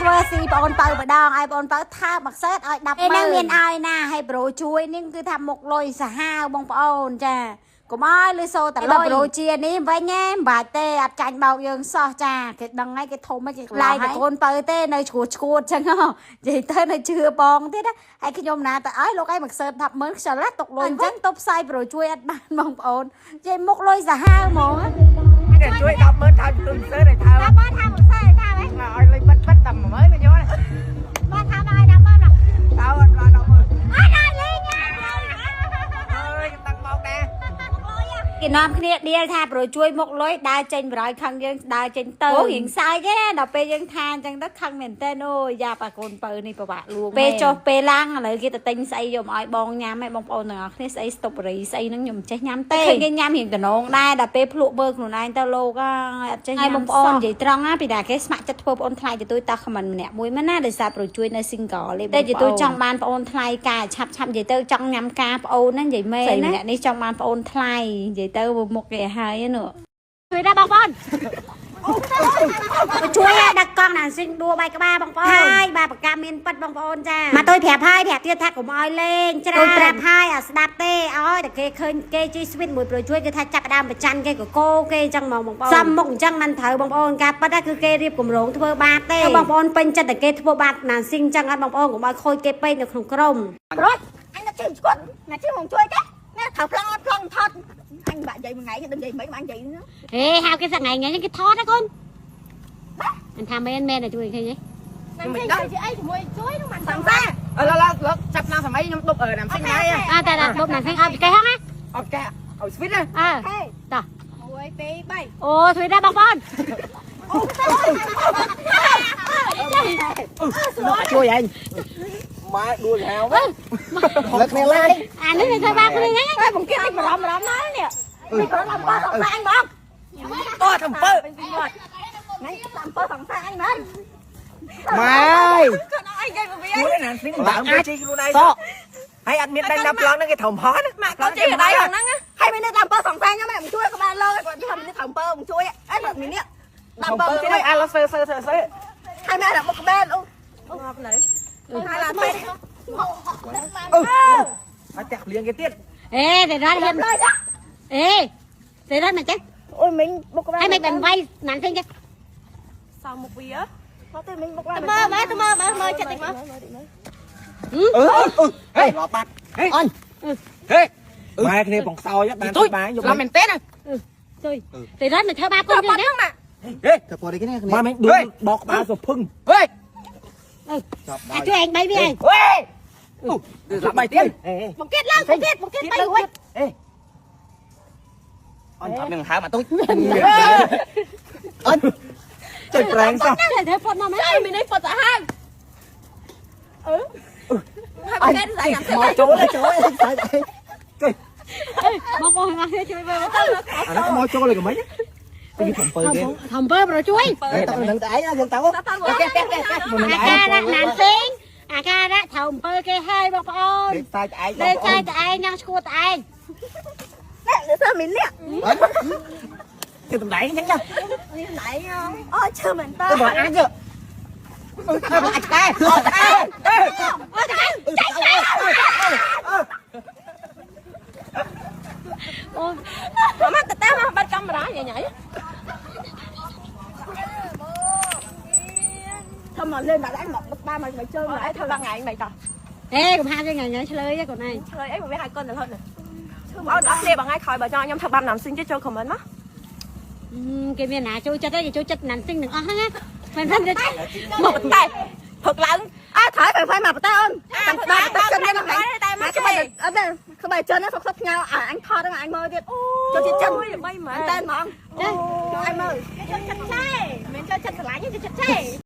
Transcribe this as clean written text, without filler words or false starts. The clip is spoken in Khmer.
ធ្វើស៊ីបងអូនបើម្ដងឲ្យបងអូនបើថើបមួយសេតឲ្យ10ម៉ឺនហ្នឹងមានឲ្យណាឲ្យប្រូជួយនេះគឺថាមុខលុយសាហាវបងប្អូនចាកុំឲ្យលឺសូតលុយប្រូជានេះវិញឯងមិនបាច់ទេអត់ចាញ់បោកយើងសោះចាគេដឹងហើយគេធំហើយគេឡាយតកូនបើទេនៅឈួតឈួតចឹងហ៎និយាយទៅនៅជឿបងទៀតណាហើយខ្ញុំណាទៅឲ្យលោកឯងមួយសើ100000ខ្ជិលណាទុកលុយអញ្ចឹងទប់ផ្សាយប្រូជួយអត់បានបងប្អូននិយាយមុខលុយសាហាវហ្មង គេជួយ100000ថើទុនសើតែថើ 10ម៉ឺនថាមួយសើថាម៉េច ឲ្យលុយប៉ិតប៉ិតតែ10000មកយក មកថាមកឲ្យ10ម៉ឺនមក តើអត់ដល់100000 អត់ដល់លេង អើយតាំងមកដែរ គេនាំគ្នាដៀលថាប្រូជួយមុខលុយដើរចេញ100ខឹងយើងដើរចេញទៅអូរៀងសើចទេដល់ពេលយើងថាអញ្ចឹងទៅខឹងមែនតើអូយយ៉ាប់អាកូនបើនេះពិបាកលួងពេលចុះពេលឡើងឥឡូវគេទៅទិញស្អីយកមកឲ្យបងញ៉ាំឲ្យបងប្អូនទាំងអស់គ្នាស្អីស្តុបរីស្អីហ្នឹងខ្ញុំមិនចេះញ៉ាំទេឃើញគេញ៉ាំរៀងតំណងដែរដល់ពេលភ្លក់មើលខ្លួនឯងទៅលោកអើយអត់ចេះញ៉ាំបងប្អូននិយាយត្រង់ណាពីណាគេស្ម័គ្រចិត្តធ្វើបងប្អូនថ្លៃទៅទួយតោះខមមិនម្នាក់មួយមែនណាដោយសារប្រូជួយនៅ single លេតែជាទួយចង់បានបងប្អូនថ្លៃការឆាប់ឆាប់និយាយទៅចង់ញ៉ាំការបងប្អូនណានិយាយមែនណាម្នាក់នេះចង់បានបងប្អូនថ្លៃនិយាយទៅមុខគេឲ្យហើយនោះជួយដែរបងប្អូន ជួយឲ្យដឹកកង់ណាស៊ីងដួបែកក្បាលបងប្អូនហើយបាទប្រកាសមានប៉ិតបងប្អូនចាមកទុយប្រាប់ហើយប្រាប់ទៀតថាកុំឲ្យលេងច្រើនប្រាប់ហើយអាស្ដាប់ទេឲ្យតែគេឃើញគេជិះស្វីតមួយប្រូជួយគឺថាចាប់ដើមប្រច័នគេកកោគេអញ្ចឹងហ្មងបងប្អូនសំមុខអញ្ចឹងមិនត្រូវបងប្អូនការប៉ិតគឺគេរៀបគម្រោងធ្វើបាបទេបងប្អូនពេញចិត្តតែគេធ្វើបាបណាស៊ីងអញ្ចឹងអត់បងប្អូនកុំឲ្យខូចគេពេកនៅក្នុងក្រុម រត់អញទៅជិះស្គត់ណាជិះមកជួយគេណាត្រូវប្លង់អត់ប្លង់ថតអញបាក់និយាយមួយថ្ងៃគេដឹងនិយាយមិនបាននិយាយហ្នឹង ហេហៅគេសថ្ងៃថ្ងៃគេថតណាកូនអញថាមែនមែនតែជួយឃើញទេ មិនដឹងជាអីជាមួយជួយនោះមិនសង្សារ អឺឡាលើកចាប់ណាសម័យខ្ញុំដប់ណាំសិងដែរ អើតែដល់ដប់ណាស់ឲ្យគេហងណា អត់កែឲ្យស្វីតណា អើតោះ 1 2 3 អូជួយដែរបងប្អូន ជួយឯងម៉ែដួលហៅវិញលើកគ្នាឡាយ អានេះវាធ្វើបាបគ្នាហ្នឹង តែបងគេអាចបារម្ភបារម្ភណាស់នេះពីក្រំបើសង្សារអញបង តោះធ្វើ ថ្ងៃតាមបើសង្សារអញមែន ម៉ែ គាត់អីគេវា ជួយណាសិងដើមជិះខ្លួនឯងហើយអត់មានដេញដល់ប្លង់ហ្នឹងគេធំហោះណា ម៉ាក់គាត់ជិះដៃហ្នឹងហើយមានតាមបើសង្សារខ្ញុំមិនជួយក៏បានលើគាត់ថាមានតាមបើមិនជួយអីមាននេះតាមបើជួយ អាឡសើសើសើសើ ហើយមានតែបុកក្បែលអូងាប់នៅហើយឡាពេ អឺហើយតាក់លៀងគេទៀត អេតែរត់ហ៊ានអេតែរត់មិនចេះ អូយមិញបុកក្បែល ហើយមិនបានវាយណាន់ផ្សេងចេះ សោមុខវាមកទៅមិញបុកក្បែលមើលមើលទៅមើលមើលមើលចិត្តតិចមើល អឺអឺហេឡបាត់ហេអញហេម៉ែគ្នាបងខ្សោយបានបាយយក ឡាមែនទេណា ជួយតែរត់មិនធ្វើបាបកូនទេណា ហេ ទៅពណ៌នេះគ្នា ម៉ែមិញដួលបោកក្បាលសុភឹងហេ អាជួយឯងបីវាឯង ហេអូបាយទៀត បង្កៀតឡើងបង្កៀតបង្កៀតបីរួច អេអញអត់នឹងហើមអាទូចអញចុចប្រែងសោះ ធ្វើផុតមកមែន អីមីនេះផុតសាហាវអឺហើយបង្កៀតស្អីញ៉ាំ មកចូលចូល សាច់ បងប្អូនទាំងអស់គ្នាជួយមើល អានោះមកចូលเลยក៏មិនទី7គេ ធំបើប្រជួយ ទៅនឹងតែឯងយើងទៅ កែកែកែកែ អាការៈណាន់ផ្សេងអាការៈត្រូវអំពើគេហើយបងប្អូន លេខសាច់ឯង លេខចាយតែឯងញ៉ាំឈួតតែឯង នេះលឺសមីនេះ គេតម្លៃអញ្ចឹងចា នេះណៃអូឈឺមែនតើ ទៅបើអាចទៅអាចដែរ អូតែចាច់អូ មកទៅតាមមកបាត់កាមេរ៉ាញ៉ៃញ៉ៃធ្វើមកលេងមកអញមកបានមកមកជើងមកអីធ្វើដល់ថ្ងៃមិនតោះ អេកុំហាទេថ្ងៃថ្ងៃឆ្លើយកូនឯង ឆ្លើយអីមកវាឲ្យកូនទៅរហូតឈឺមកដល់គ្នាបងថ្ងៃក្រោយបើចង់ខ្ញុំធ្វើបាបណាំស៊ីងជចូល comment មក គេមានណាចូលចិត្តទេគេចូលចិត្តណាន់ស៊ីងទាំងអស់ហ្នឹងណាមិនមិនទេ មកបន្តែផឹកឡើងអើថយទៅមកបន្តែអូនតាមតាមតែចិនហ្នឹងតែមកក្បែរអត់ទេក្បែរចិនហ្នឹងសុកសុកផ្ញើអញថតហ្នឹងអញមើលទៀតចូលចិត្តចិនមែនតែហ្មងចាអញមើលចូលចិត្តឆេមិនចូលចិត្តស្រឡាញ់ចូលចិត្តឆេ